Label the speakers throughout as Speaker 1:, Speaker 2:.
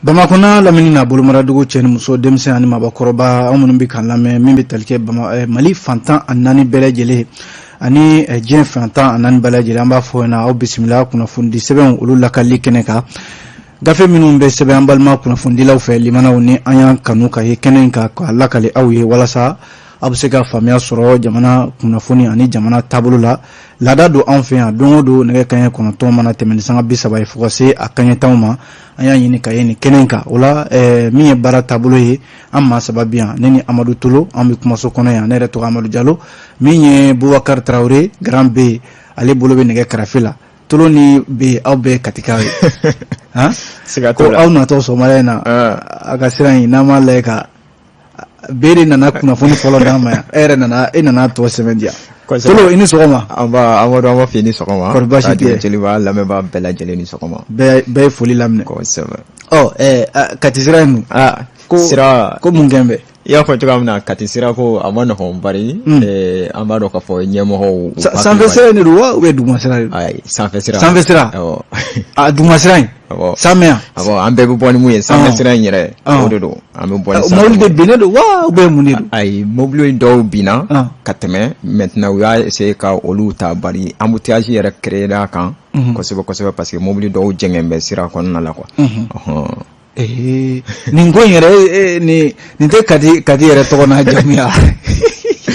Speaker 1: Bamakɔ n'a lamini n'a bolomaradugu cɛ ni muso, denmisɛn ani mabɔkɔrɔba, anw minnu bɛ k'an lamɛn, min bɛ tali kɛ Mali fan 14 bɛɛ lajɛlen ani diɲɛ fan 14 bɛɛ lajɛlen, an b'a fɔ na aw bisimila kunnafonidi sɛbɛnw olu lakali kɛnɛ kan. Gafe minnu bɛ sɛbɛn an balima kunnafonidilaw fɛ limanaw ni an y'an kanu ka ye kɛnɛ in kan k'a lakali aw ye, walasa aw bɛ se ka faamuya sɔrɔ jamana kunnafoni ani jamana taabolo la. Laada don anw fɛ yan, don o don nɛgɛ kanɲɛ 9 mana tɛmɛ ni sanga 30 ye fo ka se a kanɲɛ 10 ma, an y'a ɲini ka ye nin kɛnɛ in kan. O la, min ye baara taabolo ye, an maa saba bi yan, ne ni Amadu Tolo, an bɛ kumaso kɔnɔ yan. Ne yɛrɛ tɔgɔ Amadu Jalo. Min ye Bubakari Tarawele Grand B, ale bolo bɛ nɛgɛ karafe la. Tolo ni B, aw bɛɛ Katikaw ye.
Speaker 2: Siga
Speaker 1: ko
Speaker 2: t'o la.
Speaker 1: Aw natɔ sɔgɔmada in na, a ka sira in n'an m'a lajɛ ka B de nana kunnafoni fɔlɔ d'an ma yan, e yɛrɛ nana, e nana tɔ sɛbɛn di yan. Tolo, i ni sɔgɔma.
Speaker 2: An b'a Amadu, an b'a f'i ni sɔgɔma.
Speaker 1: Kɔri baasi tɛ yen?
Speaker 2: Joliba lamɛnbaa bɛɛ lajɛlen ni sɔgɔma.
Speaker 1: Bɛɛ ye foli laminɛ.
Speaker 2: Kosɛbɛ.
Speaker 1: Ɔ Kati sira in dun?
Speaker 2: Ko sira
Speaker 1: ko mun kɛn bɛ?
Speaker 2: I y'a fɔ cogoya min na, Kati sira ko a ma nɔgɔn, bari an b'a dɔn k'a fɔ ɲɛmɔgɔw
Speaker 1: Sanfɛ sira in de don wa, ou bien duguma sira de don?
Speaker 2: Ayi, sanfɛ sira.
Speaker 1: Sanfɛ sira.
Speaker 2: Awɔ.
Speaker 1: A duguma sira in?
Speaker 2: Awɔ.
Speaker 1: Sanmɛ yan?
Speaker 2: Awɔ, an bɛɛ bɛ bɔ ni mun ye, sanfɛ sira in yɛrɛ, o de don. An bɛ bɔ ni sanfɛ.
Speaker 1: Mobili de binnen don wa, ou bien mun de don?
Speaker 2: Ayi, mobili dɔw binna ka tɛmɛ. Maintenant u y'a essayer ka olu ta, bari embouteillage yɛrɛ créé a kan kosɛbɛ kosɛbɛ, parce que mobili dɔw jɛngɛn bɛ sira kɔnɔna la quoi.
Speaker 1: Nin ko in yɛrɛ, nin tɛ Kati yɛrɛ tɔgɔ n'a jamu ye.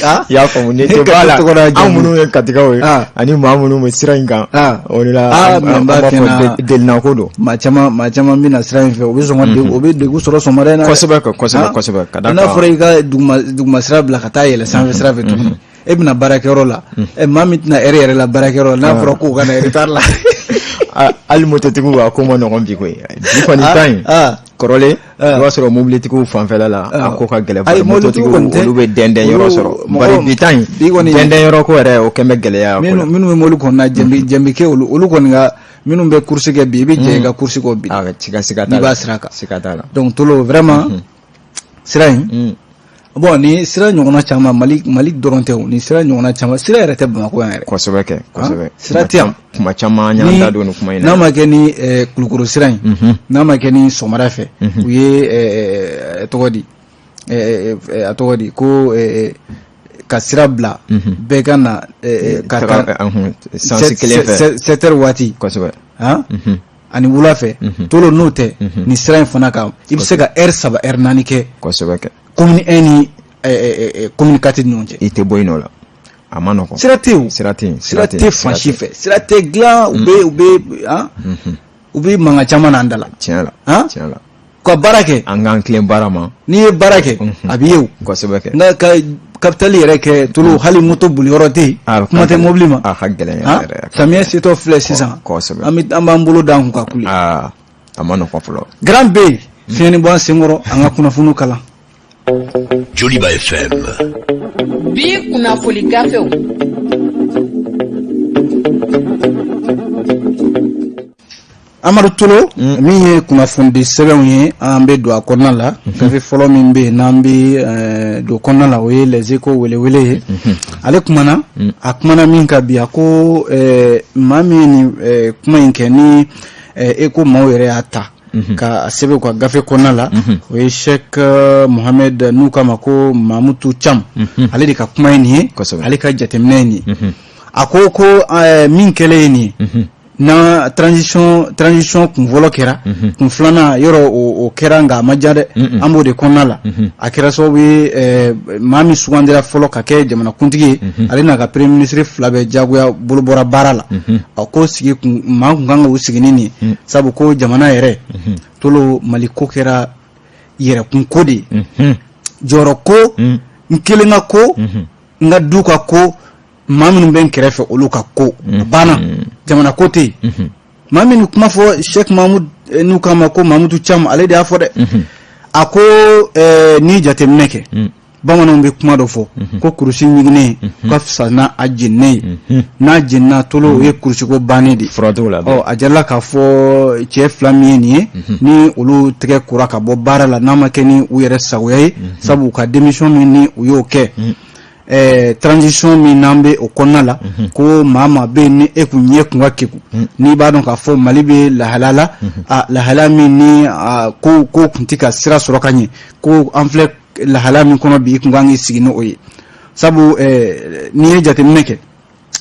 Speaker 2: I y'a faamu, ni tɛ b'a la, anw minnu ye Katikaw ye ani maa minnu bɛ sira in kan, o de la an b'a fɔ delina ko don.
Speaker 1: Maa caman bɛ na sira in fɛ, u bɛ sɔn ka u bɛ degun sɔrɔ sɔgɔmada in na.
Speaker 2: Kosɛbɛ kosɛbɛ kosɛbɛ,
Speaker 1: ka d'a kan n'a fɔra i ka duguma sira bila ka taa yɛlɛ sanfɛ sira fɛ tuguni, e bɛna baarakɛyɔrɔ la, maa min tɛna heure yɛrɛ la baarakɛyɔrɔ la, n'a fɔra k'o ka na retard la.
Speaker 2: Hali mototigiw, a ko ma nɔgɔn bi koyi. Bi kɔni ta in kɔrɔlen, i b'a sɔrɔ mobilitigiw fanfɛla la, a ko ka gɛlɛn, bari mototigiw olu bɛ dɛndɛn yɔrɔ sɔrɔ, bari bi ta in dɛndɛn yɔrɔ ko yɛrɛ, o kɛn bɛ gɛlɛya.
Speaker 1: Minnu bɛ mobili kɔnɔna jɛnbi kɛ, olu kɔni ka minnu bɛ course kɛ bi, i bɛ jɛ i ka course kɔ bi.
Speaker 2: Siga
Speaker 1: t'a la, n'i b'a sira kan.
Speaker 2: Siga t'a la.
Speaker 1: Donc Tolo, vraiment sira in, bon, ni sira ɲɔgɔnna caman, Mali dɔrɔn tɛ o, ni sira ɲɔgɔnna caman, sira yɛrɛ tɛ Bamakɔ yan yɛrɛ.
Speaker 2: Kosɛbɛ kɛ, kosɛbɛ.
Speaker 1: Sira tɛ yan.
Speaker 2: Kuma caman an y'an da don nin kuma in
Speaker 1: na. N'a ma kɛ ni Kulukoro sira in, n'a ma kɛ ni sɔgɔmada fɛ, u ye tɔgɔ di, a tɔgɔ di ko ka sira bila bɛɛ ka na
Speaker 2: ka taa sens kelen fɛ.
Speaker 1: 7 heures waati.
Speaker 2: Kosɛbɛ.
Speaker 1: Ani wula fɛ. Tolo, n'o tɛ, nin sira in fana kan, i bɛ se ka heure 3, heure 4 kɛ.
Speaker 2: Kosɛbɛ kɛ.
Speaker 1: Commune 1 ni commune 4 ni ɲɔgɔn cɛ.
Speaker 2: I tɛ bɔ yen nɔ la, a ma nɔgɔn.
Speaker 1: Sira tɛ yen.
Speaker 2: Sira tɛ yen.
Speaker 1: Sira tɛ fan si fɛ, sira tɛ dilan, u bɛ mankan caman n'an da la.
Speaker 2: Tiɲɛ la, tiɲɛ la.
Speaker 1: Ka baara kɛ.
Speaker 2: An k'an tilen baara ma.
Speaker 1: N'i ye baara kɛ, a b'i ye o.
Speaker 2: Kosɛbɛ kɛ.
Speaker 1: Nka ka capitale yɛrɛ kɛ, Tolo, hali moto boli yɔrɔ tɛ yen, kuma tɛ mobili ma.
Speaker 2: A ka gɛlɛn yɛrɛ yɛrɛ.
Speaker 1: Samiyɛ setɔ filɛ sisan.
Speaker 2: Kosɛbɛ.
Speaker 1: An b'an bolo d'an kun ka kule.
Speaker 2: A ma nɔgɔn fɔlɔ.
Speaker 1: Grand B, fiɲɛni bɔ an senkɔrɔ, an ka kunnafoniw kalan.
Speaker 3: Joliba FM.
Speaker 4: Bi kunnafoni gafew.
Speaker 1: Amadu Tolo, min ye kunnafonidi sɛbɛnw ye, an bɛ don a kɔnɔna la. Gafe fɔlɔ min bɛ yen n'an bɛ don kɔnɔna la, o ye Les Échos welewele ye. Ale kumana, a kumana min kan bi, a ko maa min ye nin kuma in kɛ ni Échos maaw yɛrɛ y'a ta ka sɛbɛn u ka gafe kɔnɔna la, o ye Cheikh Mohamed, n'u k'a ma ko Mamutu Cham. Ale de ka kuma ye nin ye, ale ka jateminɛ ye nin ye. A ko min kɛlen ye nin ye, na transition kun fɔlɔ kɛra, kun filanan yɔrɔ o kɛra, nka a ma diya dɛ, an b'o de kɔnɔna la. A kɛra sababu ye, maa min sugandira fɔlɔ ka kɛ jamanakuntigi ye, ale n'a ka premier ministre fila bɛɛ jagoya bolo bɔra baara la. A ko sigi kun maa kun kan ka u sigi ni nin ye, sabu ko jamana yɛrɛ, Tolo, Mali ko kɛra yɛrɛkun ko de ye, jɔyɔrɔ ko, n kelen ka ko, n ka du ka ko, maa minnu bɛ n kɛrɛfɛ olu ka ko, a banna, jamana ko tɛ yen. Maa min kuma fɔ, Cheikh Mahmoud, n'u k'a ma ko Mamutu Cham, ale de y'a fɔ dɛ. A ko n'i jateminɛ kɛ, bamananw bɛ kuma dɔ fɔ ko kurusi ɲiginnen ka fisa n'a a jeninen ye. N'a jenina, Tolo, o ye kurusiko bannen de ye. Ɔ a jirala k'a fɔ cɛ fila min ye nin ye, ni olu tɛgɛ kora ka bɔ baara la, n'a ma kɛ ni u yɛrɛ sagoya ye, sabu u ka démission min ni u y'o kɛ. Transition min n'an bɛ o kɔnɔna la, ko maa maa bɛ yen ni e kun ɲɛ kun ka kegun, n'i b'a dɔn k'a fɔ Mali bɛ lahala la, a lahala min ni ko ko kun tɛ ka sira sɔrɔ ka ɲɛ, ko an filɛ lahala min kɔnɔ bi, i kun kan k'i sigi n'o ye, sabu n'i ye jateminɛ kɛ,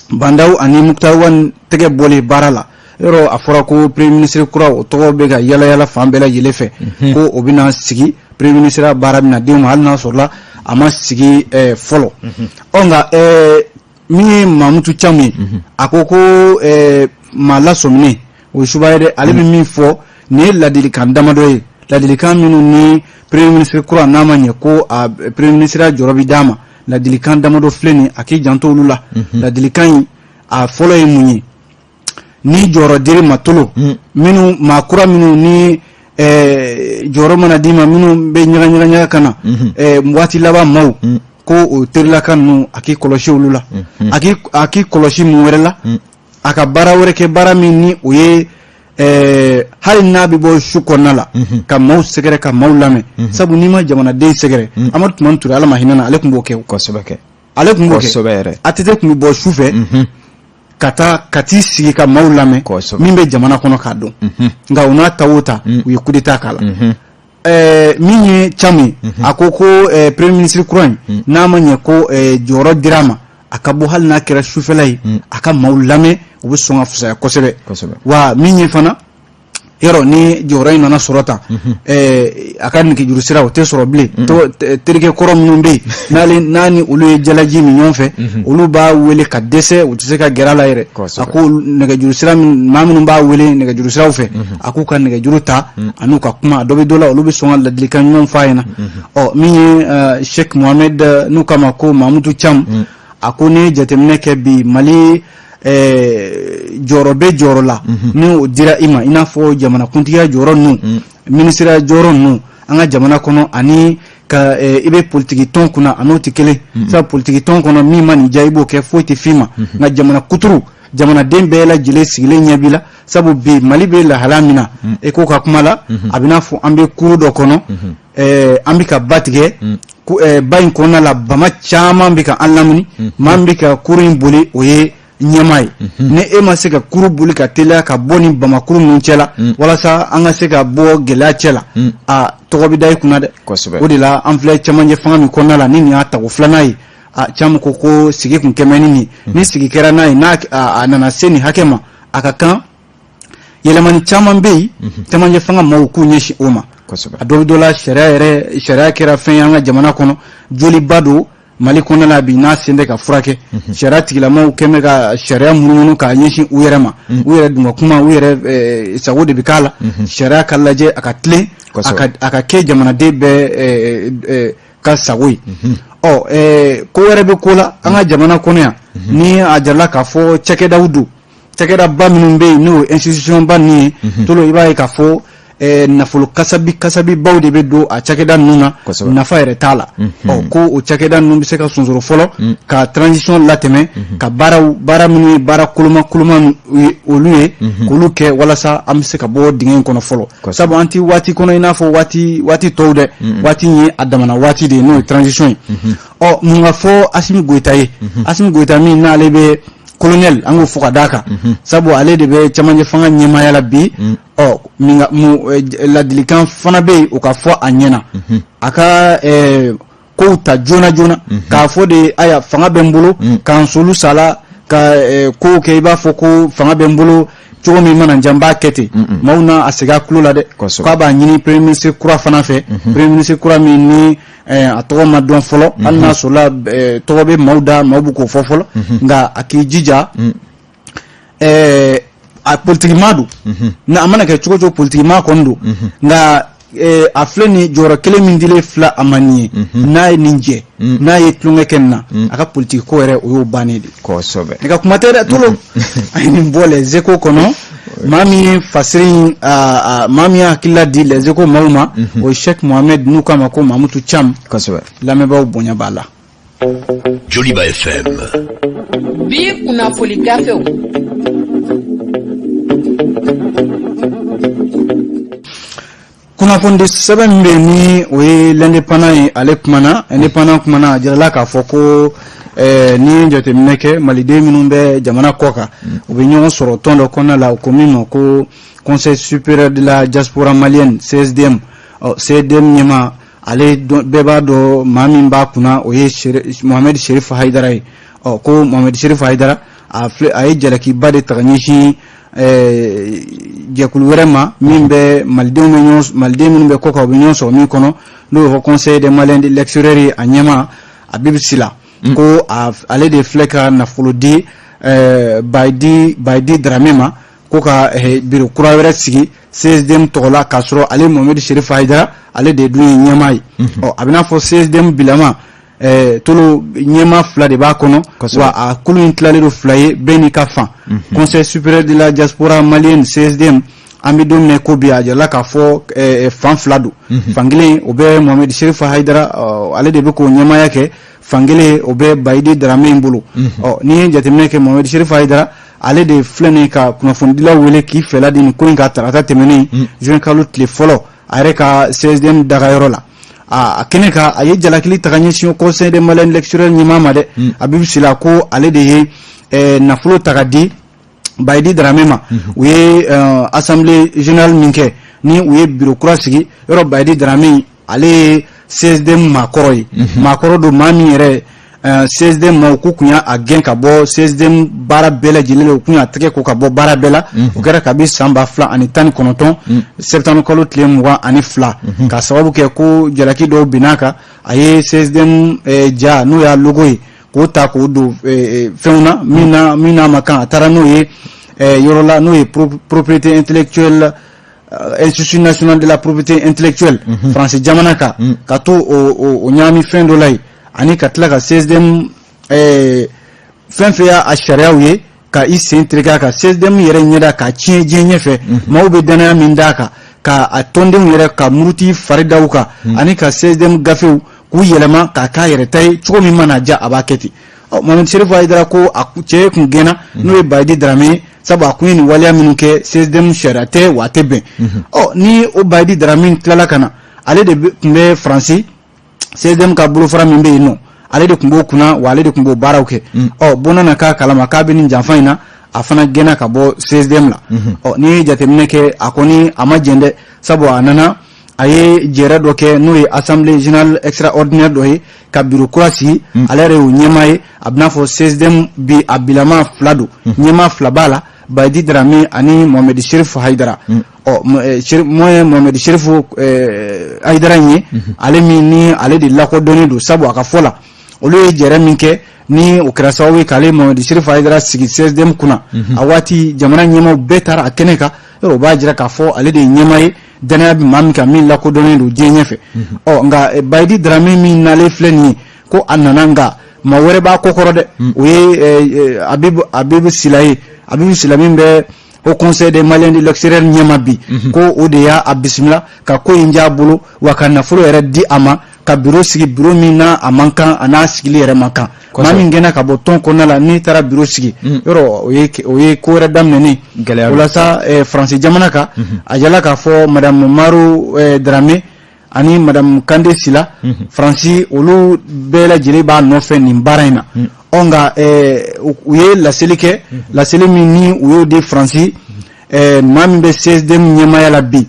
Speaker 1: Bah N'Daw ani Moctar Ouane tɛgɛ bɔlen baara la, yɔrɔ a fɔra ko premier ministre kura, o tɔgɔ bɛ ka yala yala fan bɛɛ lajɛlen fɛ, ko o bɛna sigi, premier ministre baara bɛna d'o ma, hali n'a sɔrɔla a ma sigi fɔlɔ. Ɔ nka min ye Mamutu Camu ye, a ko ko maa lasɔminen o ye suba ye dɛ. Ale bɛ min fɔ, nin ye ladilikan damadɔ ye, ladilikan minnu ni premier ministre kura n'a ma ɲɛ ko a premier ministre jɔyɔrɔ bɛ d'a ma, ladilikan damadɔ filɛ nin, a k'i janto olu la. Ladilikan in, a fɔlɔ ye mun ye? Ni jɔyɔrɔ dir'i ma, tolo minnu maa kura minnu ni jɔyɔrɔ mana d'i ma, minnu bɛ ɲaga ɲaga ɲaga ka na waati laban maaw, ko o terilaka ninnu, a k'i kɔlɔsi olu la. A k'i kɔlɔsi mun wɛrɛ la? A ka baara wɛrɛ kɛ, baara min ni o ye hali n'a bɛ bɔ su kɔnɔna la ka maaw sɛgɛrɛ, ka maaw lamɛn, sabu n'i ma jamanaden sɛgɛrɛ, Amadu Tumani Ture, Ala ma hinɛ na, ale tun b'o kɛ.
Speaker 2: Kosɛbɛ kɛ.
Speaker 1: Ale tun b'o kɛ. ATT tun bɛ bɔ su fɛ ka taa ka t'i sigi ka maaw lamɛn min bɛ jamana kɔnɔ k'a dɔn. Nka o n'a ta o ta, u ye coup d'état k'a la. Min ye Camu ye, a ko ko premier ministre kura in, n'a ma ɲɛ ko jɔyɔrɔ dira a ma, a ka bɔ, hali n'a kɛra sufɛla ye, a ka maaw lamɛn, o bɛ sɔn ka fisaya kosɛbɛ. Wa min ye fana, yɔrɔ ni jɔyɔrɔ in nana sɔrɔ tan, a ka nɛgɛjuru sira o tɛ sɔrɔ bilen. Terikɛ kɔrɔ minnu bɛ yen, n'ale n'a ni olu ye jalaji min ɲɔgɔn fɛ, olu b'a wele ka dɛsɛ, u tɛ se ka gɛrɛ a la yɛrɛ. A ko nɛgɛjuru sira min, maa minnu b'a wele nɛgɛjuru siraw fɛ, a k'u ka nɛgɛjuru ta an'u ka kuma. A dɔ bɛ dɔ la, olu bɛ sɔn ka ladilikan ɲuman f'a ɲɛna. Ɔ min ye Sheikh Mohamed, n'u k'a ma ko Mamutu Camu, a ko n'i ye jateminɛ kɛ bi, Mali jɔyɔrɔ bɛ jɔyɔrɔ la, ni o dira i ma, i n'a fɔ jamanakuntigiya jɔyɔrɔ ninnu, minisiriya jɔyɔrɔ ninnu an ka jamana kɔnɔ, ani ka i bɛ politiki tɔn kunna, a n'o tɛ kelen, sabu politiki tɔn kɔnɔ, min ma nin diya, i b'o kɛ, foyi tɛ f'i ma. Nka jamana kuturu, jamanaden bɛɛ lajɛlen sigilen ɲɛ b'i la, sabu bi Mali bɛ lahala min na, e ko ka kuma la, a bɛ n'a fɔ an bɛ kuru dɔ kɔnɔ, an bɛ ka ba tigɛ, ba in kɔnɔna la, bama caman bɛ ka an lamini. Maa min bɛ ka kuru in boli, o ye ɲɛmaa ye. Ni e ma se ka kuru boli ka teliya ka bɔ ni bamakuru ninnu cɛ la, walasa an ka se ka bɔ gɛlɛya cɛ la, a tɔgɔ bɛ da i kunna dɛ. O de la, an filɛ cɛmancɛ fanga min kɔnɔna la, ni nin y'a tago filanan ye, a Camu ko ko sigi kun kɛmɛ ni nin, ni sigi kɛra n'a ye, n'a a nana se nin hakɛ ma, a ka kan yɛlɛmani caman bɛ yen, cɛmancɛ fanga maaw k'u ɲɛsin o ma. A dɔ bɛ dɔ la, sariya yɛrɛ, sariya kɛra fɛn ye an ka jamana kɔnɔ, joliba don Mali kɔnɔna la bi n'a sen tɛ ka furakɛ. Sariya tigilamaw kɛn bɛ ka sariya munumunu k'a ɲɛsin u yɛrɛ ma, u yɛrɛ dun ka kuma, u yɛrɛ sago de bɛ k'a la. Sariya ka lajɛ, a ka tilen, a ka kɛ jamanaden bɛɛ ka sago ye. Ɔ ko wɛrɛ bɛ ko la an ka jamana kɔnɔ yan, ni a jirala k'a fɔ cakɛdaw don, cakɛdaba minnu bɛ yen, n'o institution ba ninnu ye, tolo i b'a ye k'a fɔ nafolo kasabi kasabibaw de bɛ don a cakɛda ninnu na, nafa yɛrɛ t'a la. Ɔ ko o cakɛda ninnu bɛ se ka sonsoro fɔlɔ ka transition latɛmɛ, ka baaraw, baara minnu ye baara koloma koloma olu ye, k'olu kɛ walasa an bɛ se ka bɔ dingɛ in kɔnɔ fɔlɔ, sabu an ti waati kɔnɔ i n'a fɔ waati waati tɔw dɛ. Waati in ye a damana waati de ye, n'o ye transition ye. Ɔ mun ka fɔ Asimi Goyita ye? Asimi Goyita min n'ale bɛ colonel, an k'o fɔ ka d'a kan, sabu ale de bɛ cɛmancɛ fanga ɲɛmaaya la bi. Ɔ min ka ladilikan fana bɛ yen, o ka fɔ a ɲɛna, a ka kow ta joona joona, k'a fɔ de aya fanga bɛ n bolo, k'an solu sala ka kow kɛ i b'a fɔ ko fanga bɛ n bolo cogo min mana n diya n b'a kɛ ten, maaw na a segin a tulo la dɛ. K'a b'a ɲini premier ministre kura fana fɛ, premier ministre kura min ni a tɔgɔ ma dɔn fɔlɔ, hali n'a sɔrɔla tɔgɔ bɛ maaw da, maaw bɛ k'o fɔ fɔlɔ, nka a k'i jija, a politikimaa don, nka a mana kɛ cogo o cogo, politikimaa kɔni don. Nka a filɛ nin jɔyɔrɔ kelen min dilen filɛ a ma nin ye, n'a ye nin jɛ, n'a ye tulonkɛ kɛ nin na, a ka politiki ko yɛrɛ, o y'o bannen de.
Speaker 2: Kosɛbɛ.
Speaker 1: Ne ka kuma tɛ dɛ, tolo a ye nin bɔ Les Échos kɔnɔ. Maa min ye fasiri in, maa min ye hakilila di Les Échos maaw ma, o ye Cheikh Mohamed, n'u k'a ma ko Mamutu Cam.
Speaker 2: Kosɛbɛ.
Speaker 1: Lamɛnbaaw bonya b'a la.
Speaker 3: Joliba FM.
Speaker 4: Bi kunnafoli gafew.
Speaker 1: Kunnafonidi sɛbɛn min bɛ yen ni o ye l'Indépendant ye, ale kumana. Indépendant kumana, a jirala k'a fɔ ko n'i ye jateminɛ kɛ, maliden minnu bɛ jamana kɔ kan, u bɛ ɲɔgɔn sɔrɔ tɔn dɔ kɔnɔna la, u ko min ma ko Conseil supérieur de la diaspora malienne, CSDM. Ɔ, CSDM ɲɛmaa, ale bɛɛ b'a dɔn maa min b'a kunna, o ye Mohamed Cherif Haidara ye. Ɔ, ko Mohamed Cherif Haidara, a filɛ, a ye jalakiba de ta ka ɲɛsin jɛkulu wɛrɛ ma min bɛ malidenw bɛ ɲɔgɔn, maliden minnu bɛ kɔkan, u bɛ ɲɔgɔn sɔrɔ min kɔnɔ, n'o ye Conseil des Maliens de l'extérieur ye, a ɲɛmaa Habib Sila, ko ale de filɛ ka nafolo di Bayidi Darame ma ko ka biro kura wɛrɛ sigi CSDM tɔgɔ la, k'a sɔrɔ ale Mohamed Cherif Haidara, ale de dun ye ɲɛmaa ye. Ɔ, a bɛ n'a fɔ CSDM bilama tolo ɲɛmaa fila de b'a kɔnɔ, wa a kulu in tilalen don fila ye, bɛɛ n'i ka fan. Conseil supérieur de la diaspora malienne, CSDM, an bɛ don min na ko bi, a jirala k'a fɔ fan fila don. Fan kelen, o bɛ Mohamed Cherif Haidara, ale de bɛ k'o ɲɛmaaya kɛ. Fan kelen, o bɛ Bayidi Darame in bolo. Ɔ, n'i ye jateminɛ kɛ, Mohamed Cherif Haidara, ale de filɛ nin ye ka kunnafonidilaw wele k'i fɛla di nin ko in ka tarata tɛmɛnen, juin kalo tile fɔlɔ, a yɛrɛ ka CSDM dagayɔrɔ la. A kɛnɛ kan, a ye jalakili ta ka ɲɛsin Conseil des Maliens de l'extérieur ɲɛmaa ma dɛ, Habib Sila, ko ale de ye nafolo ta ka di Bayidi Darame ma. U ye assemblée générale min kɛ, ni u ye bureau kura sigi yɔrɔ, Bayidi Darame, ale ye CSDM maakɔrɔ ye, maakɔrɔ don, maa min yɛrɛ CSDM maaw k'u kun y'a gɛn ka bɔ CSDM baara bɛɛ lajɛlen la, u kun y'a tɛgɛ ko ka bɔ baara bɛɛ la. O kɛra kabi san 2019, septembre kalo tile 22, ka sababu kɛ ko jalaki dɔw binn'a kan. A ye CSDM ja, n'o y'a logo ye, k'o ta k'o don fɛnw na min na min n'a ma kan, a taara n'o ye yɔrɔ la, n'o ye propriété intellectuelle, Institut national de la propriété intellectuelle, Faransi jamana kan, ka to o ɲagami fɛn dɔ la yen, ani ka tila ka CSDM fɛn fɛn y'a sariyaw ye, ka i sen tereke a kan, CSDM yɛrɛ ɲɛda k'a tiɲɛ diɲɛ ɲɛfɛ, maaw bɛ danaya min d'a kan, ka a tɔndenw yɛrɛ ka muruti fari da u kan, ani ka CSDM gafew k'u yɛlɛma k'a k'a yɛrɛ ta ye cogo min mana diya, a b'a kɛ ten. Ɔ, Mohamed Cherif Haidara ko a cɛ kun gɛnna, n'o ye Bayidi Darame ye, sabu a kun ye nin waleya minnu kɛ, CSDM sariya tɛ wa a tɛ bɛn. Ɔ, ni o Bayidi Darame tilala ka na, ale de tun bɛ Faransi CSDM ka bolofara min bɛ yen nɔ, ale de tun b'o kunna, wa ale de tun b'o baaraw kɛ. Ɔ, bon nana k'a kalama k'a bɛ nin janfa in na, a fana gɛnna ka bɔ CSDM la. Ɔ, n'i ye jateminɛ kɛ, a kɔni a ma jɛn dɛ, sabu a nana, a ye jɛrɛ dɔ kɛ, n'o ye assemblée générale extraordinaire dɔ ye, ka bureau kura sigi, ale yɛrɛ y'o ɲɛmaa ye. A bɛna fɔ CSDM bi a bilama fila don, ɲɛmaa fila b'a la, Bayidi Darame ani Mohamed Cherif Haidara. Ɔ, mun ye Mohamed Cherif Haidara in ye, ale min ni ale de lakodɔnnen don, sabu a ka fɔ la, olu ye jɛrɛ min kɛ, ni o kɛra sababu ye k'ale Mohamed Cherif Haidara sigi CSDM kunna, a waati jamana ɲɛmaaw bɛɛ taara a kɛnɛ kan. Yɔrɔ o b'a jira k'a fɔ ale de ye ɲɛmaa ye, danaya bɛ maa min kan, min lakodɔnnen don diɲɛ ɲɛfɛ. Ɔ, nka Bayidi Darame min n'ale filɛ nin ye, ko a nana, nka maa wɛrɛ b'a kɔ kɔrɔ dɛ, o ye Habib Sila ye. Habib Sila min bɛ Haut Conseil des Maliens de l'extérieur ɲɛma bi, ko o de y'a bisimila ka ko in diya bolo, wa ka nafolo yɛrɛ di a ma ka bureau sigi, bureau min n'a a man kan, a n'a sigili yɛrɛ man kan. Maa min gɛnna ka bɔ tɔn kɔnɔna la, n'i taara bureau sigi yɔrɔ, o ye ko wɛrɛ daminɛnen. O la sa, Faransi jamana kan, a jala k'a fɔ madame Maro Darame ani madame Kande Sila, Faransi, olu bɛɛ lajɛlen b'a nɔfɛ nin baara in na. Ɔ, nka u ye laseli kɛ, laseli min ni u y'o di Faransi, maa min bɛ CSDM ɲɛmaaya la bi,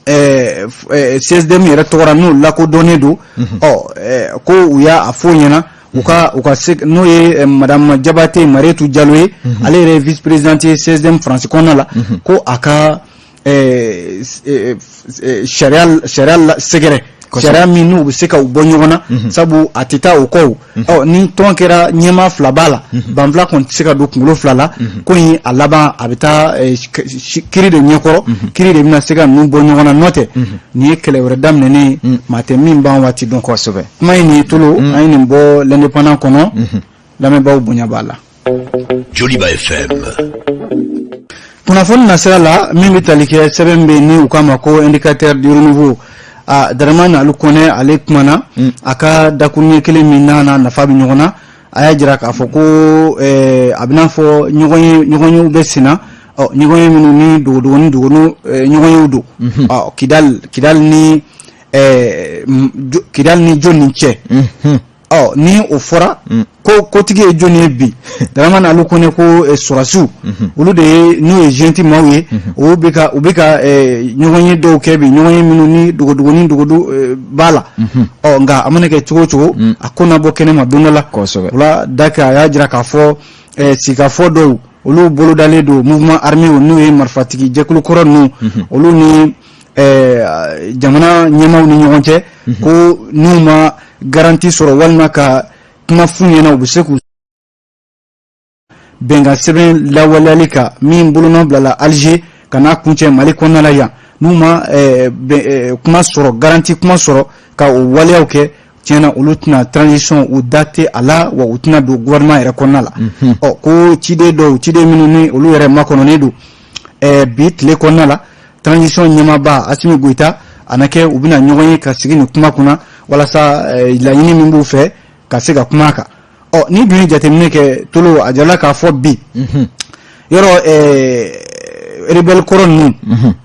Speaker 1: CSDM yɛrɛ tɔgɔ la, n'o lakodɔnnen don. Ɔ, ko u y'a fɔ o ɲɛna, u ka se, n'o ye madame Jabate Marietou Jalo ye, ale yɛrɛ ye vice présidente ye CSDM Faransi kɔnɔna la, ko a ka sariya sɛgɛrɛ, sariya min n'u bɛ se ka u bɔ ɲɔgɔn na, sabu a tɛ taa o kɔ. Ɔ, ni tɔn kɛra ɲɛmaa fila b'a la, banfula kɔni tɛ se ka don kunkolo fila la. Ko in a laban, a bɛ taa kiri de ɲɛkɔrɔ, kiri de bɛna se ka ninnu bɔ ɲɔgɔn na. N'o tɛ, nin ye kɛlɛ wɛrɛ daminɛnen ye, maa tɛ min ban waati dɔn. Kuma in nin ye tolo, an ye nin bɔ l'Indépendant kɔnɔ, lamɛnbaaw bonya b'a la.
Speaker 3: Joliba FM.
Speaker 1: Kunnafoni nasira la min bɛ tali kɛ sɛbɛn bɛ ni u k'a ma ko Indicateur du renouveau, a Dramane Alu Kɔnɛ, ale kumana a ka dakuruɲɛ kelen min n'a n'a nafa bɛ ɲɔgɔn na. A y'a jira k'a fɔ ko a bɛna fɔ ɲɔgɔn ye, ɲɔgɔnyew bɛ sen na. Ɔ, ɲɔgɔnye minnu ni dogodogo ni dogo ɲɔgɔnyew don. Ɔ, Kidal ni jɔn ni cɛ? Ɔ, ni o fɔra ko kotigi ye jɔn ye bi? Dramane Alou Kone ko sɔrɔdasiw, olu de ye, n'o ye junte maaw ye, u bɛ ka ɲɔgɔnye dɔw kɛ bi, ɲɔgɔnye minnu ni dogodogo ni dogodo b'a la. Ɔ, nka a mana kɛ cogo o cogo, a ko na bɔ kɛnɛ ma don dɔ la. O la Daki, a y'a jira k'a fɔ sigikafɔ dɔw, olu bolodalen don mouvement armé, n'o ye marifatigi jɛkulu kɔrɔ ninnu, olu ni jamana ɲɛmaaw ni ɲɔgɔn cɛ, ko n'u ma garantie sɔrɔ walima ka kuma f'u ɲɛna, u bɛ se k'u bɛnkan sɛbɛn lawaleyali kan min bolonɔ bilala Alger ka n'a kuncɛ Mali kɔnɔna la yan, n'u ma kuma sɔrɔ, garantie kuma sɔrɔ ka o waleyaw kɛ, tiɲɛna, olu tɛna transition, u da tɛ a la, wa u tɛna don gouvernement yɛrɛ kɔnɔna la. Ɔ, ko ciden dɔw, ciden minnu ni olu yɛrɛ makɔnɔnen don, bi tile kɔnɔna la, transition ɲɛmaaba Assimi Goïta a na kɛ, u bɛna ɲɔgɔn ye ka sigi nin kuma kunna walasa laɲini min b'u fɛ ka se ka kuma a kan. Ɔ, ni dun ye jateminɛ kɛ, Tolo, a jirala k'a fɔ bi yɔrɔ rebelle kɔrɔ ninnu,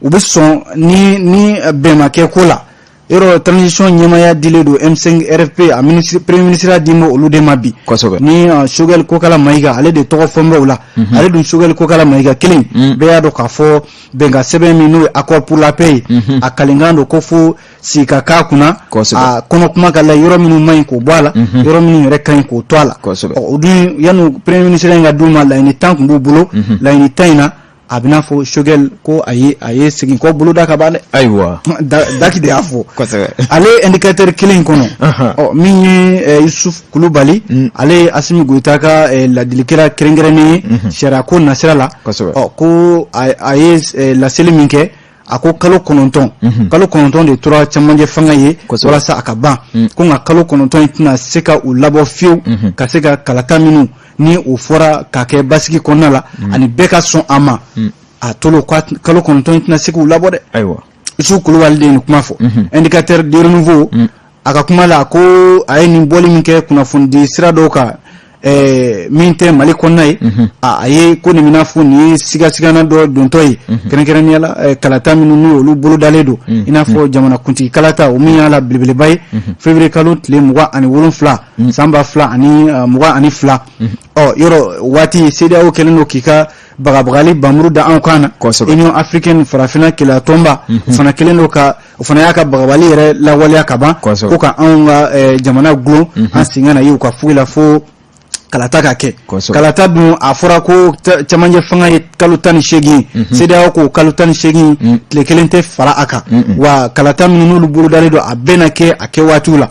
Speaker 1: u bɛ sɔn ni bɛn ma kɛ ko la. Yɔrɔ transition ɲɛmaaya dilen don M5 RFP, a ministre, premier ministre di bɛ olu de ma bi. Ni Choguel Kokala Maïga, ale de tɔgɔ fɔn bɛ o la. Ale dun, Choguel Kokala Maïga kelen, bɛɛ y'a dɔn k'a fɔ bɛnkan sɛbɛn min, n'o ye accord pour la paix ye, a kalenkan don ko fo sigi ka k'a kunna, a kɔnɔ kuma ka la, yɔrɔ minnu man ɲi k'o bɔ a la, yɔrɔ minnu yɛrɛ ka ɲi k'o to a la. Ɔ, o dun, yanni premier ministre in ka d'u ma, laɲini 10 tun b'u bolo. Laɲini 10 in na, a bɛna fɔ Choguel ko a ye segin kɔ boloda ka ban dɛ. Daki de y'a fɔ. Ale indicateur kelen in kɔnɔ, ɔ, min ye Yusuf Kulubali, ale ye Assimi Goïta ka ladilikɛla kɛrɛnkɛrɛnnen ye sariya ko nasira la. Ɔ, ko a ye laseli min kɛ, a ko kalo 9, kalo 9 de tora cɛmancɛ fanga ye walasa a ka ban. Ko nka kalo 9 in tɛna se ka u labɔ fiyewu ka se ka kalata minnu ni o fɔra ka kɛ basigi kɔnɔna la ani bɛɛ ka sɔn a ma. A tolo kalo 9 in tɛna se k'u labɔ dɛ. Yusuf Kulubali de ye nin kuma fɔ. Indicateur de renouveau, a ka kuma la, ko a ye nin bɔli min kɛ kunnafonidi sira dɔw kan, min tɛ Mali kɔnɔna ye, a ye ko nin bɛna fɔ nin ye sigasigana dɔ dontɔ ye, kɛrɛnkɛrɛnnenya la kalata minnu n'u olu bolodalen don, i n'a fɔ jamanakuntigi kalata, o min y'a la belebeleba ye, février kalo tile 27 san 2022. Ɔ, yɔrɔ waati CEDEAO kɛlen don k'i ka bagabagali bamuru da anw kan na. Union africaine, farafinna keleya tɔnba, o fana kɛlen don ka, o fana y'a ka bagabali yɛrɛ lawaleya ka ban, ko ka anw ka jamana gulon an sen ka na ye u ka foyi la fo kalata ka kɛ. Kalata dun, a fɔra ko cɛmancɛ fanga ye kalo 18 ye. CEDEAO ko kalo 18, tile kelen tɛ fara a kan, wa kalata minnu n'olu bolodalen don, a bɛɛ na kɛ a kɛ waatiw la.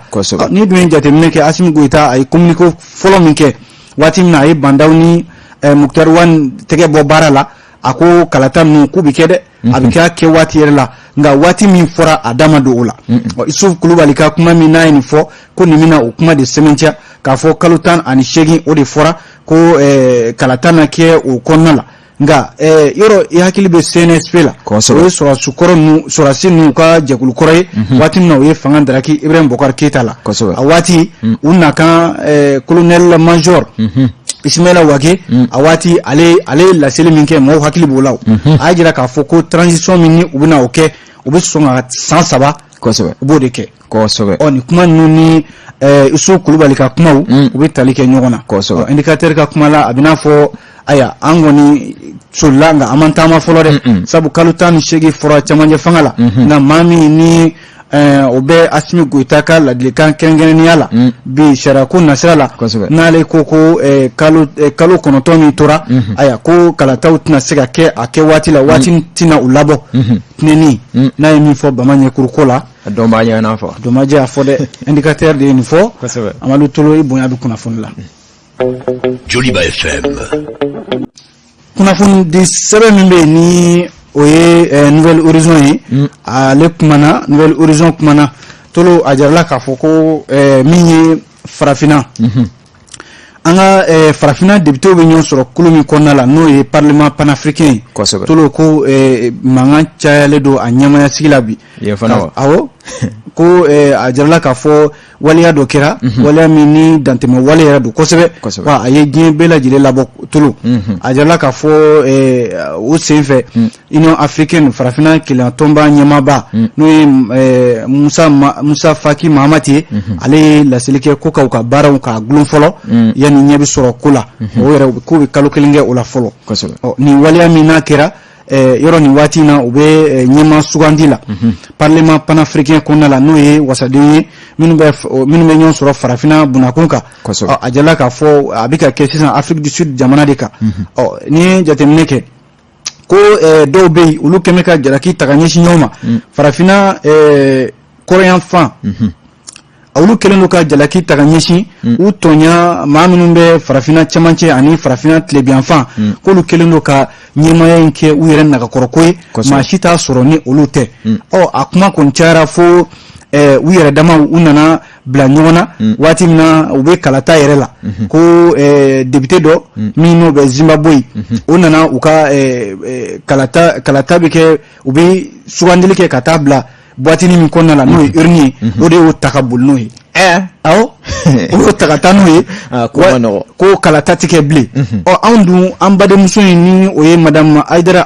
Speaker 1: Ni dun ye jateminɛ kɛ, Assimi Goïta a ye communiqué fɔlɔ min kɛ, waati min na a ye Bah N'Daw ni Moctar Ouane tɛgɛ bɔ baara la, a ko kalata ninnu k'u bɛ kɛ dɛ, a bɛ kɛ a kɛ waati yɛrɛ la, nka waati min fɔra, a da ma don o la. Isuf Kulubali ka kuma min n'a ye nin fɔ, ko nin bɛna o kuma de sɛmɛntiya k'a fɔ kalo 18, o de fɔra ko kalata na kɛ o kɔnɔna la. Nka yɔrɔ i hakili bɛ CNSP la, o ye sɔrɔdasi kɔrɔ ninnu, sɔrɔdasi ninnu ka jɛkulu kɔrɔ ye, waati min na u ye fanga daraki Ibrahim Boubacar Keïta la, a waati u nakan colonel major Ismaïla Wagué, a waati ale ye laseli min kɛ, mɔgɔw hakili b'o la. O a y'a jira k'a fɔ ko transition min ni u bɛna o kɛ, u bɛ sɔn ka san 3, u b'o de kɛ. Ɔ, nin kuma ninnu ni Isuf Kulubali ka kumaw, u bɛ tali kɛ ɲɔgɔn na. Indicateur ka kuma la, a bɛ n'a fɔ ayiwa, an kɔni solila, nka an man taama fɔlɔ dɛ, sabu kalo 18 fɔra cɛmancɛ fanga la. Nka maa min ni o bɛ Assimi Goïta ka ladilikan kɛrɛnkɛrɛnnenya la bi sariyako nasira la, n'ale ko kalo 9 min tora, ayiwa, ko kalataw tɛna se ka kɛ a kɛ waati la, waati tɛna u labɔ tinɛni n'a ye min fɔ Bama ɲɛkuru ko la.
Speaker 2: Dɔnbaa ɲɛna fɔ.
Speaker 1: Dɔnbajɛ y'a fɔ dɛ, indicateur de ye nin fɔ. Amadu Tolo, i bonya bɛ kunnafoni la.
Speaker 3: Joliba FM.
Speaker 1: Kunnafoni di sɛbɛn min bɛ yen, ni o ye Nouvel Horizon ye, ale kumana, Nouvel Horizon kumana, Tolo, a jirala k'a fɔ ko min ye farafinna, an ka farafinna députéw bɛ ɲɔgɔn sɔrɔ kulu min kɔnɔna la, n'o ye parlement panafricain ye. Tolo, ko mankan cayalen don a ɲɛmaya sigi la bi.
Speaker 2: Yen fana wa?
Speaker 1: Awɔ. Ko a jirala k'a fɔ waleya dɔ kɛra, waleya min ni dantɛmɛ wale yɛrɛ don kosɛbɛ, wa a ye diɲɛ bɛɛ lajɛlen labɔ tolo. A jirala k'a fɔ o senfɛ, Union africaine, farafinna kelenya tɔnba ɲɛmaaba, n'o ye Musa Faki Mahamat ye, ale ye laseli kɛ ko ka u ka baaraw k'a gulon fɔlɔ yanni ɲɛ bɛ sɔrɔ ko la. O yɛrɛ k'u bɛ kalo 1 kɛ o la fɔlɔ. Nin waleya min n'a kɛra yɔrɔ, nin waati in na, u bɛ ɲɛmaa sugandi la parlement panafricain kɔnɔna la, n'o ye wasadenw ye minnu bɛ ɲɔgɔn sɔrɔ farafinna bunakun kan. A jirala k'a fɔ a bɛ ka kɛ sisan Afrique du Sud jamana de kan. Ɔ, n'i ye jateminɛ kɛ ko dɔw bɛ yen, olu kɛmɛ ka jalaki ta ka ɲɛsin ɲɔgɔn ma farafinna kɔrɔyan fan, olu kɛlen don ka jalaki ta ka ɲɛsin u tɔɲa maa minnu bɛ farafinna cɛmancɛ ani farafinna tilebinyanfan, k'olu kɛlen don ka ɲɛmaaya in kɛ u yɛrɛ nagakɔrɔko ye, maa si t'a sɔrɔ ni olu tɛ. Ɔ, a kuma kɔni cayara fo u yɛrɛ damaw u nana bila ɲɔgɔn na waati min na u bɛ kalata yɛrɛ la, ko député dɔ min n'o bɛ Zimbabwe, o nana u ka kalata bɛ kɛ, u bɛ sugandili kɛ ka taa bila boîte min kɔnɔna la, n'o ye urne ye, o de y'o ta ka boli n'o ye. Awɔ, o y'o ta ka taa n'o ye. Ko kalata tɛ kɛ bilen. Ɔ, anw dun, an badenmuso in, ni o ye madame Ayidara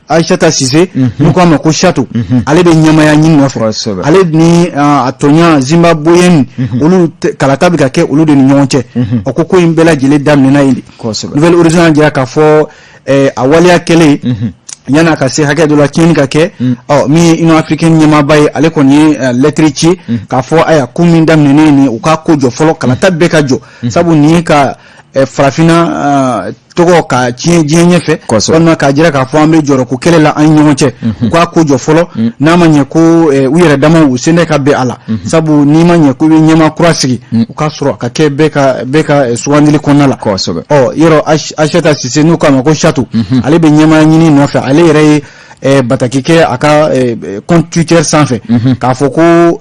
Speaker 1: Ayisata Sise, n'u k'a ma ko Chato, ale bɛ ɲɛmaaya ɲini nɔfɛ. Ale ni a tɔɲa Zimbabwéen, olu kalata bɛ ka kɛ olu de ni ɲɔgɔn cɛ. Ɔ, ko in bɛɛ lajɛlen daminɛna yen de. Nouvel Horizon y'a jira k'a fɔ a waleya kɛlen, yan'a ka se hakɛ dɔ la, tiɲɛni ka kɛ. Ɔ, min ye Union africaine ɲɛmaaba ye, ale kɔni ye lettre ci k'a fɔ ayiwa, ko min daminɛnen nin, u k'a ko jɔ fɔlɔ, kalata bɛɛ ka jɔ, sabu nin ye ka farafinna tɔgɔ ka tiɲɛ diɲɛ ɲɛfɛ, walima k'a jira k'a fɔ an bɛ jɔyɔrɔko kɛlɛ la an ni ɲɔgɔn cɛ. U k'a ko jɔ fɔlɔ, n'a ma ɲɛ ko u yɛrɛ damaw u sen tɛ ka bɛn a la, sabu n'i ma ɲɛ ko i bɛ ɲɛmaa kura sigi, u k'a sɔrɔ a ka kɛ bɛɛ ka sugandili kɔnɔna la. Ɔ, yɔrɔ Ayisata Sise, n'u k'a ma ko Chato, ale bɛ ɲɛmaaya ɲini nɔfɛ. Ale yɛrɛ ye bataki kɛ a ka compte Twitter sanfɛ k'a fɔ ko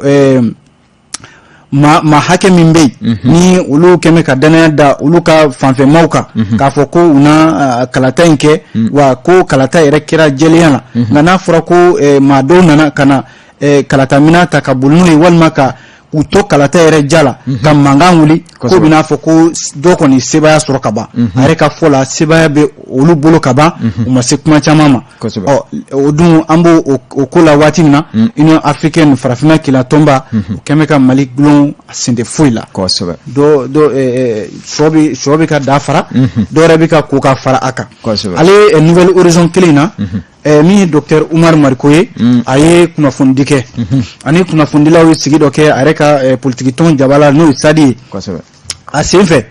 Speaker 1: maa hakɛ min bɛ yen, ni olu kɛmɛ ka danaya da olu ka fanfɛmaw kan, k'a fɔ ko u na kalata in kɛ, wa ko kalata yɛrɛ kɛra jɛlenya la, nka n'a fɔra ko maa dɔw nana ka na kalata minɛn ta ka boli n'o ye, walima ka u to kalata yɛrɛ ja la ka mankan wuli, k'o bɛna fɔ ko dɔ kɔni sebaaya sɔrɔ ka ban. A yɛrɛ ka fɔ la, sebaaya bɛ olu bolo ka ban, u ma se kuma caman ma. Ɔ, o dun, an b'o o ko la waati min na, Union africaine, farafinna kelenya tɔnba, o kɛn bɛ ka Mali gulon, a sen tɛ foyi la. Dɔ dɔ sɔ bɛ ka da fara, dɔ wɛrɛ bɛ ka ko ka fara a kan. Ale Nouvel Horizon kelen in na, min ye docteur Umar Mariko ye, a ye kunnafonidi kɛ ani kunnafonidilaw ye sigi dɔ kɛ a yɛrɛ ka politiki tɔn jabala, n'o ye SADI ye. A sen fɛ,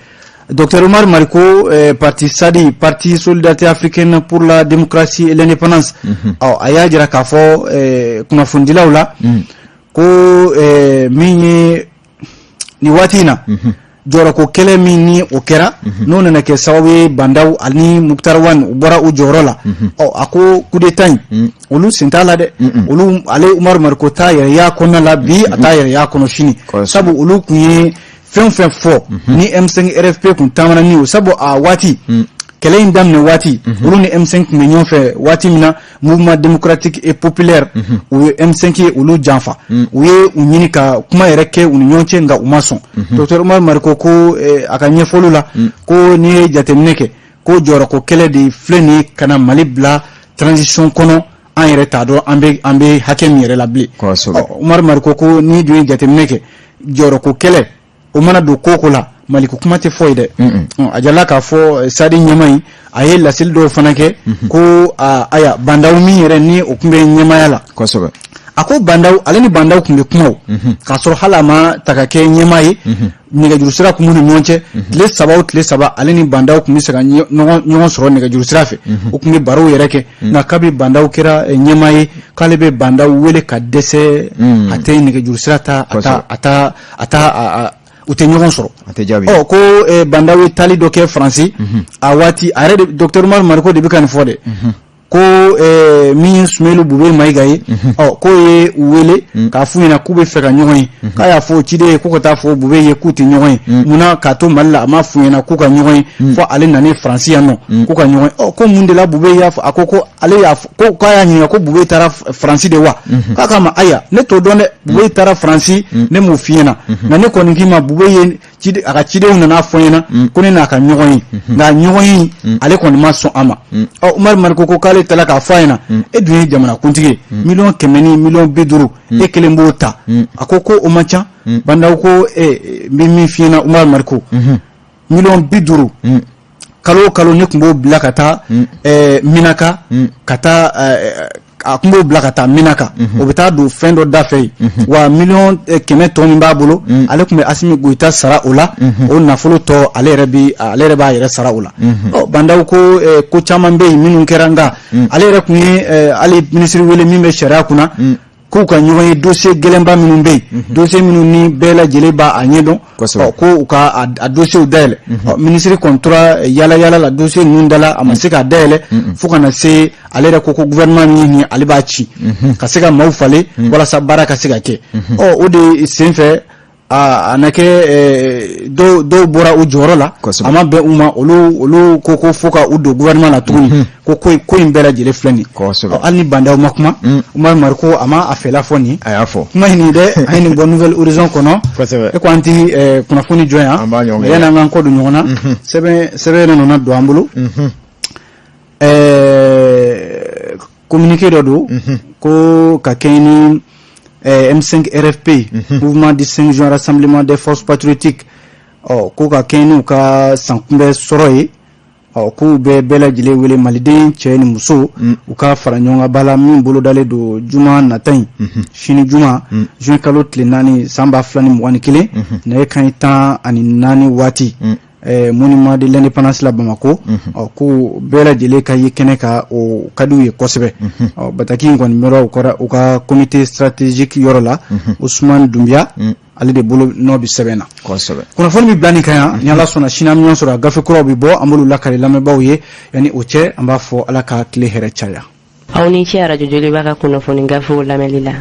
Speaker 1: docteur Umar Mariko, parti SADI, Parti Solidarité Africaine pour la démocratie et l'indépendance, ɔ, a y'a jira k'a fɔ kunnafonidilaw la ko min ye nin waati in na, jɔyɔrɔko kɛlɛ min ni o kɛra, n'o nana kɛ sababu ye Bah N'Daw ani Moctar Ouane u bɔra u jɔyɔrɔ la. Ɔ, a ko coup d'état in, olu sen t'a la dɛ. Olu, ale Umaru Mariko t'a yɛrɛ y'a kɔnɔna la bi, a t'a yɛrɛ y'a kɔnɔ sini, sabu olu kun ye fɛn o fɛn fɔ ni M5 RFP kun taamana ni o, sabu a waati kɛlɛ in daminɛ waati, olu ni M5 tun bɛ ɲɔgɔn fɛ waati min na, Mouvement démocratique et populaire, u ye M5 ye olu janfa, u ye u ɲini ka kuma yɛrɛ kɛ u ni ɲɔgɔn cɛ, nka u ma sɔn. Docteur Umaru Mariko ko a ka ɲɛfɔliw la, ko n'i ye jateminɛ kɛ, ko jɔyɔrɔko kɛlɛ de filɛ nin ye ka na Mali bila transition kɔnɔ, an yɛrɛ t'a dɔn an bɛ hakɛ min yɛrɛ la bilen. Umaru Mariko ko n'i dun ye jateminɛ kɛ, jɔyɔrɔko kɛlɛ o mana don ko ko la, Maliko kuma tɛ fɔ ye dɛ. A jirala k'a fɔ SADI ɲɛmaa in, a ye laseli dɔw fana kɛ ko aya Bah N'Daw min yɛrɛ ni o tun bɛ ɲɛmaaya la, a ko Bah N'Daw, ale ni Bah N'Daw tun bɛ kuma o k'a sɔrɔ hali a ma ta ka kɛ ɲɛmaa ye, nɛgɛjuru sira tun b'u ni ɲɔgɔn cɛ. Tile 3 o tile 3, ale ni Bah N'Daw tun bɛ se ka ɲɔgɔn sɔrɔ nɛgɛjuru sira fɛ, u tun bɛ barow yɛrɛ kɛ. Nka kabi Bah N'Daw kɛra ɲɛmaa ye, k'ale bɛ Bah N'Daw wele ka dɛsɛ, a tɛ nɛgɛjuru sira ta, a ta a ta a ta u tɛ ɲɔgɔn sɔrɔ. Ɔ, ko Bah N'Daw ye taali dɔ kɛ Faransi a waati, a yɛrɛ de, docteur Umaru Mariko de bɛ ka nin fɔ dɛ. Ko min ye Sumelu Bube Mayiga ye, ɔ k'o ye u wele k'a f'u ɲɛna k'u bɛ fɛ ka ɲɔgɔn ye. K'a y'a fɔ ciden ye ko ka taa fɔ Bube ye k'u tɛ ɲɔgɔn ye. Munna k'a to Mali la, a ma f'u ɲɛna k'u ka ɲɔgɔn ye, fo ale nanen Faransi yan nɔ k'u ka ɲɔgɔn ye? Ɔ ko mun de la Bube y'a fɔ? A ko ko ale y'a fɔ ko k'a y'a ɲininka ko Bube taara Faransi de wa? K'a k'a ma, ayiwa, ne t'o dɔn dɛ. Bube taara Faransi, ne m'o f'i ɲɛna, nka ne kɔni k'i ma, Bube ye a ka cidenw nana fɔ n ɲɛna ko ne n'a ka ɲɔgɔn ye, nka ɲɔgɔn ye, ale kɔni ma sɔn a ma. Ɔ Umaru Mariko ko k'ale taara k'a fɔ a ɲɛna, e dun ye jamanakuntigi ye, 150 miliyɔn 50 miliyɔn, e kelen b'o ta. A ko ko o man ca. Ba Ndaw ko n bɛ min f'i ɲɛna, Umaru Mariko, 50 miliyɔn kalo o kalo, ne tun b'o bila ka taa Minaka, ka taa a tun b'o bila ka taa Minaka, o bɛ taa don fɛn dɔ da fɛ yen. Wa 100 miliyɔn tɔ min b'a bolo, ale tun bɛ Asimi Goyita sara o la. O nafolo tɔ, ale yɛrɛ bi ale yɛrɛ b'a yɛrɛ sara o la. Ɔ Ba Ndaw ko ko caman bɛ yen minnu kɛra, nka ale yɛrɛ tun ye hali minisiri wele min bɛ sariya kunna k'u ka ɲɔgɔn ye, dossier gɛlɛnba minnu bɛ yen, dossier minnu ni bɛɛ lajɛlen b'a a ɲɛdɔn, ɔ ko u ka a dossier dayɛlɛ. Ɔ minisiri kɔni tora yala yala la dossier ninnu da la, a ma se k'a dayɛlɛ, fo ka na se ale yɛrɛ ko ko gouvernement min ye nin ye, ale b'a ci ka se ka maaw falen walasa baara ka se ka kɛ. Ɔ o de senfɛ a na kɛ dɔw bɔra u jɔyɔrɔ la, a ma bɛn u ma. Olu ko ko fo ka u don gouvernement la tuguni, ko ko in bɛɛ lajɛlen filɛ nin. Hali ni Ba Ndaw ma kuma, Umaru Mariko a ma a fɛla fɔ nin.
Speaker 2: A y'a fɔ.
Speaker 1: Kuma in nin dɛ, an ye nin bɔ Nouvel Horizon kɔnɔ. E ko an ti kunnafoni jɔ yan, yanni an k'an kɔ don ɲɔgɔn na, sɛbɛn dɔ nana don an bolo, communiqué dɔ don ko ka kɛɲɛ ni M5 RFP, Mouvement du 5 juin, Rassemblement des forces patriotiques. Ɔ ko ka kɛɲɛ n'u ka sankunbɛ sɔrɔ ye, ɔ k'u bɛ bɛɛ lajɛlen wele, maliden cɛ ni muso, u ka fara ɲɔgɔn kan ba la min bolodalen don juma nata in, sini juma, juin kalo tile 4 san 2021, nɛgɛ kanɲɛ 14 waati, Monument de l'Indépendance la Bamako. Ɔ ko bɛɛ lajɛlen ka ye kɛnɛ kan, o ka di u ye kosɛbɛ. Ɔ bataki in kɔni bɔra u ka comité stratégique yɔrɔ la, Ousmane Doumbia, ale de bolo nɔ bɛ sɛbɛn na. Kunnafoni bɛ bila nin kan yan. Ni Ala sɔnna, sini an bɛ ɲɔgɔn sɔrɔ, a gafe kuraw bɛ bɔ, an b'olu lakale lamɛnbaaw ye. Yanni o cɛ, an b'a fɔ Ala ka tile hɛrɛ caya.
Speaker 4: Aw ni ce Arajo Joliba ka kunnafoni gafew lamɛnli la.